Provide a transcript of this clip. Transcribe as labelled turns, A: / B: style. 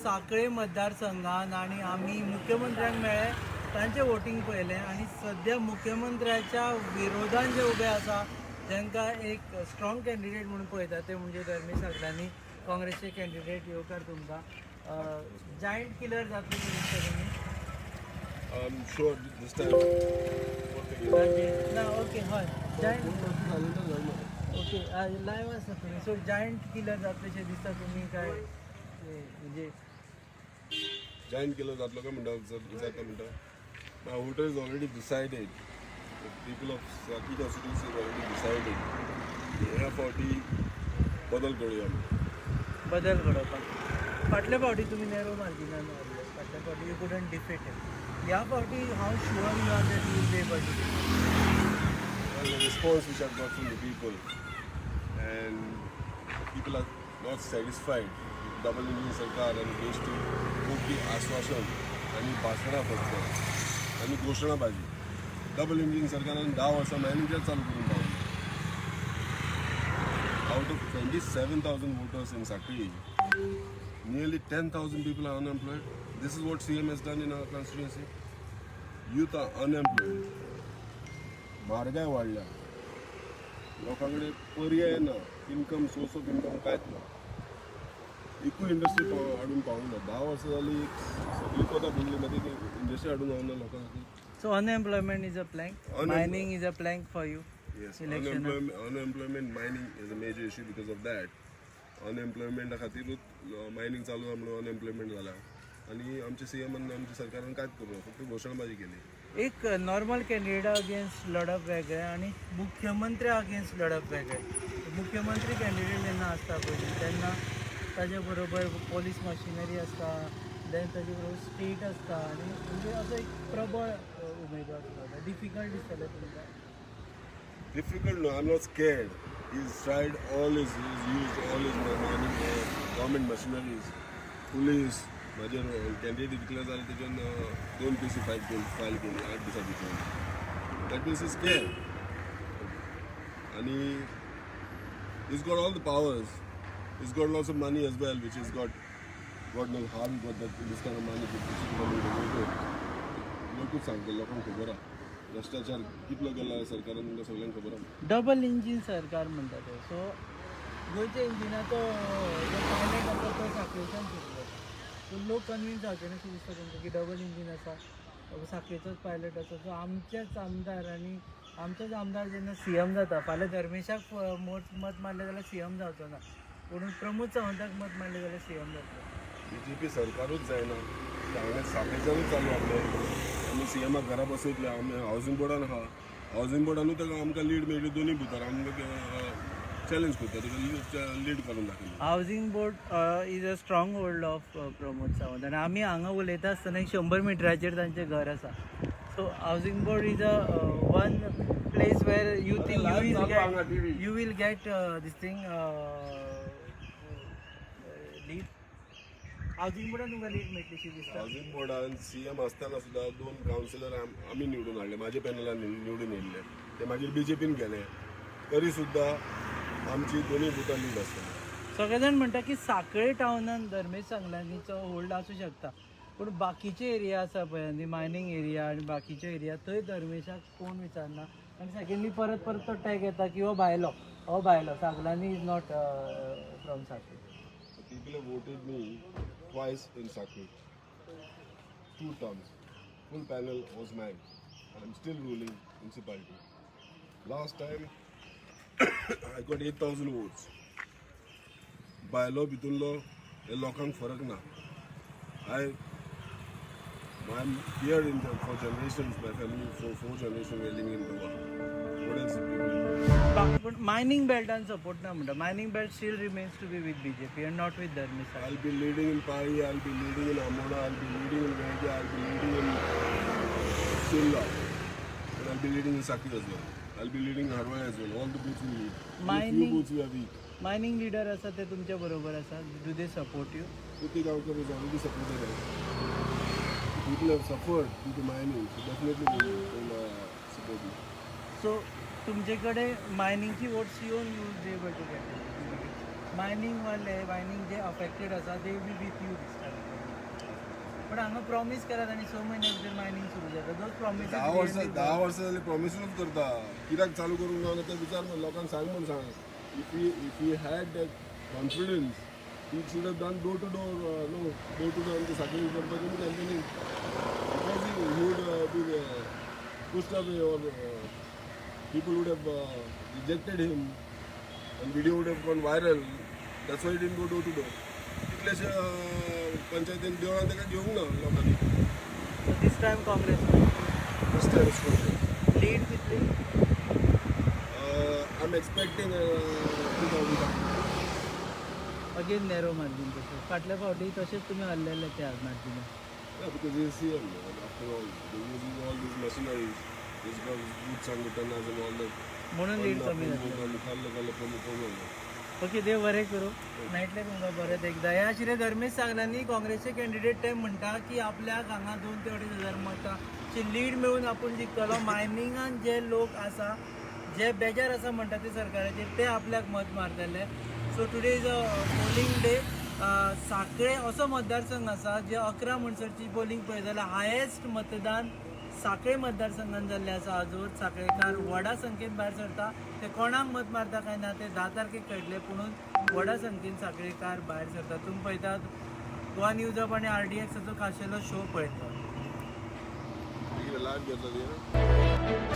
A: सांखळे मतदारसंघान आणि आमी मुख्यमंत्र्यांक मेळ्ळे, तांचें वोटींग पळयलें आनी सद्या मुख्यमंत्र्याच्या विरोधान जे उबे आसा, तांकां एक स्ट्रॉंग कॅन्डिडेट म्हणून पळयता, ते म्हणजे धर्मेश सगल्यांनी, काँग्रेसचे कॅन्डिडेट. येवकार तुमकां. जायंट किलर जातले दिसता तुमी?
B: I'm sure this time. What again?
A: ना, ओके, हय, जायंट. ओके, लायव्ह आसा तुमी. सो जायंट किलर जातलेशें दिसता तुमी काय म्हणजे?
B: जायंट किलर जातलो काय म्हणटा, जाता म्हणटा. My voter is already decided. The people of Sanquelim constituency is already decided. ह्या फावटी बदल करूया.
A: बदल घडोवपाक. फाटल्या फावटी तुमी नॅरो मार्जिनान हारले. फाटल्या फावटी you couldn't defeat. ह्या फावटी how sure you are that you will be able to?
B: Well, the response which I've got from the people, and people are not satisfied with double engine सरकार and बेश्टी खोटी आश्वासन आणि भाशणां फक्त आनी घोशणाबाजी. डबल इंजिन सरकारान 10 वर्सां मॅनेजर चालू करून पावले. Out of 27,000 voters in Sanquelim, nearly 10,000 people are unemployed. This is what CM has done in our constituency. Youth are unemployed. म्हारगाय वाडल्या, लोकां कडेन पर्याय ना, इन्कम, सोर्स ऑफ इन्कम कांयच ना. एकूय इंडस्ट्री हाडून पावूंक ना. 10 वर्सां जाली, एक सगळी पदां भरली, मागीर इंडस्ट्री हाडून पावना लोकां खातीर.
A: So unemployment is a plank. Mining is a plank for you.
B: Yes,
A: Election.
B: Unemployment, mining is a major issue because of that. अनएम्प्लॉयमेंटा खातीरूच मायनींग चालू आहा म्हणून अनएम्प्लॉयमेंट जाला आनी आमच्या सीएमान, आमच्या सरकारान कांयच करूं ना, फक्त घोशणाबाजी केली.
A: एक नॉर्मल कॅन्डिडेटा अगेन्स्ट लढप वेगळें आनी मुख्यमंत्र्या अगेन्स्ट लढप वेगळें. मुख्यमंत्री कॅन्डिडेट जेन्ना आसता पयलीं, तेन्ना ताजे बरोबर पोलीस मशिनरी आसता, देन ताजे बरोबर स्टेट आसता आनी म्हणजे असो एक प्रबळ उमेदवार आसता. डिफिकल्ट दिसतलें तुमकां?
B: Difficult? No, I'm not scared. He's tried all his, he's used all his money, government machineries, police. म्हाजेर कॅन्डिडेट डिक्लेअर जाले तेजेर दोन पीसी फायल केली, फायल केली 8 दिसां भितर. That means he's scared आनी he's got all the powers. He's got lots of money as well, which he's got, God knows how he got that this kind of money to voted. लोकूच सांगता, लोकांक खबर आहा भ्रष्टाचार कितलो केला सरकारान, तुमकां सगळ्यांक खबर आहा.
A: डबल इंजीन सरकार म्हणटा ते. सो गोंयच्या इंजिनाचो जो पायलट आसा तो सांखळेच्यान सुटलो. सो लोक कन्विन्स जावचे न्ही दिसता तुमकां की डबल इंजीन आसा, सांखळेचोच पायलट आसा? सो आमचेच आमदार आनी आमचोच आमदार जेन्ना सीएम जाता, फाल्यां धर्मेशाक मत मारलें जाल्यार सीएम जावचो ना, पूण प्रमोद सावंताक मत मारलें जाल्यार सीएम जातलो.
B: बीजेपी सरकारूच जायना. हांगा सांखळेच्यानूच चालू आहले. आमी सीएमाक घरा बसयतले. आमी हावजींग बोर्डान आहा. हावजींग बोर्डानूय ताका आमकां लीड मेळ्ळी. दोनूय बुथार आमकां चॅलेंज करता, ताका लीड करून दाखयली.
A: Housing Board is a stronghold of Pramod Sawant आनी आमी हांगा उलयता आसतना एक 100 मिटराचेर तांचें घर आसा. So Housing Board is a one place where you think you will get this thing lead. Housing बोर्डान तुमकां लीड मेळटली दिसता?
B: हावजींग बोर्डान सीएम आसतना सुद्दां दोन कावन्सिलर आमी निवडून हाडले, म्हाजे पॅनलान निवडून येयल्ले. ते मागीर बीजेपीन गेले, तरी सुद्दां आमची दोनूय बुथां लीड आसतली.
A: सगळे जाण म्हणटा की सांखळे टावनान धर्मेश सांगलानीचो होल्ड आसूं शकता, पूण बाकीचे एरिया आसा पळय न्ही, मायनींग एरिया आनी बाकीचे एरिया, थंय धर्मेशाक कोण विचारना. आनी सेकंडली, परत परत तो टॅग येता की हो भायलो, हो भायलो, Saglani is not from Sanquelim.
B: The people have voted me twice in Sanquelim. Two terms. Full panel was mine. I'm still ruling municipality. Last time I got 8,000 votes. भायलो भितूनलो हे लोकांक फरक ना. I am here in the, for generations, my family, for four generations we are living in Goa. What else people?
A: पूण mining बेल्टान support ना म्हणटा. Mining belt still remains to be with BJP and not with Dharmesh.
B: I'll be leading in Pari, I'll be leading in Amona, I'll be leading in Veja, I'll be leading in Surla, and I'll be leading in Saki as well. I'll be leading in Harwai as well. All the booths we lead. Only few
A: Mining-
B: booths we are weak.
A: Mining leader आसा ते तुमच्या बरोबर आसा? Do they support you?
B: Uti Gaonkar is already supported us. People have suffered due to mining, so definitely they will support me.
A: So तुमचे कडेन मायनिंगची votes येवन you be able to get mining वाले, mining जे affected आसा, they be with you this time? पण हांगा promise केला तांणी 6 म्हयन्या भितर मायनींग सुरू जाता. दोज प्रॉमिसीस
B: 10 वर्सां, 10 वर्सां जाली, प्रॉमिसूच करता. कित्याक चालू करूंक ना तें विचार म्हण लोकांक सांग म्हण सांग. If you had that confidence, he should have done door to door, no, door to door आमच्या साखळी करपाचें campaigning, because he would be pushed away or people would have rejected him and video would have gone viral. That's why he didn't go door to door. कितलेशे पंचायतीन देवळान ताका घेवंक ना लोकांनी.
A: This time Congress?
B: This time is for sure.
A: Lead कितली?
B: I'm expecting 2000.
A: Again narrow margin. तशें फाटल्या फावटी तशेंच तुमी हरलेले त्या मार्जिनान.
B: Yeah, because he's CM, and after all, they're using all these machineries. He's got his booth sangathanas and all that.
A: म्हणून lead कमी जातलें.
B: मुखाल्ले खाल्ले प्रमुख कोण.
A: ओके, देव बरें करूं. मेळटलें तुमकां परत एकदां. हे आशिल्ले धर्मेश सागलांनी, काँग्रेसचे कॅन्डिडेट. ते म्हणटा की आपल्याक हांगा 2 ते 2.5 हजार मतांची लीड मेळून आपूण जिखतलो. मायनिंगान जे लोक आसा, जे बेजार आसा म्हणटा ते सरकाराचेर, ते आपल्याक मत मारतले. So today is a polling day. साखळे असो मतदारसंघ आसा जे 11 म्हणसरची पोलींग पळयत जाल्यार हायेस्ट मतदान साखळे मतदारसंघात जाल्लें आसा. आजवर साखळेकार व्हडा संख्येन भायर सरता. ते कोणाक मत मारता काय ना ते 10 तारखेक कळटलें, पुणून व्हडा संख्येन साखळेकार भायर सरता. तुमी पळयतात गोवा न्यूज अप आनी आरडीएक्साचो खाशेलो शो पळयतात.
B: लायव्ह घेतला.